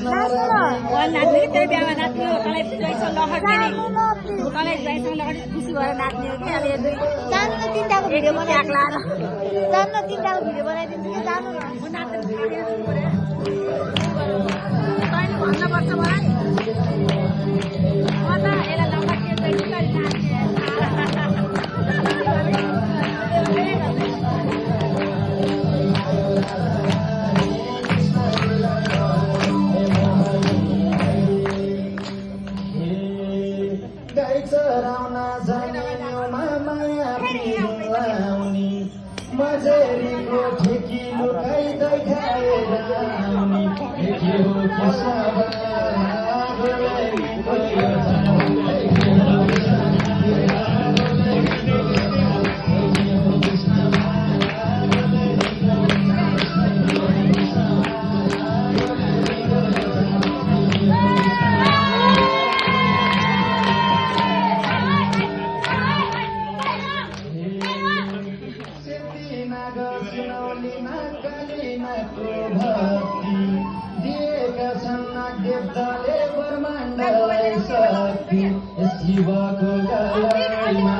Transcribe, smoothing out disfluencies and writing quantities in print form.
नाच्ने कि त्यही बिहामा नाच्ने हो तँलाई ज्वाइँसँग लखट्ने तँलाई ज्वाइँसँग लखट्ने खुसी भएर नाच्ने हो कि अब यो दुई जानु न तिनटाको भिडियो ट्याग लाएर जानु न तिनटाको भिडियो बनाइदिन्छु कि जानु न म नाच्नु पऱ्यो तैँले भन्नुपर्छ मलाई म त यसलाई लखट्ने कसरी नाच्ने मजेरीको ठेकी लुकाइदै खाएर आउने के हो दिएका छन् देवताले ब्रह्माण्डलाई शक्ति शिवको गलाइमा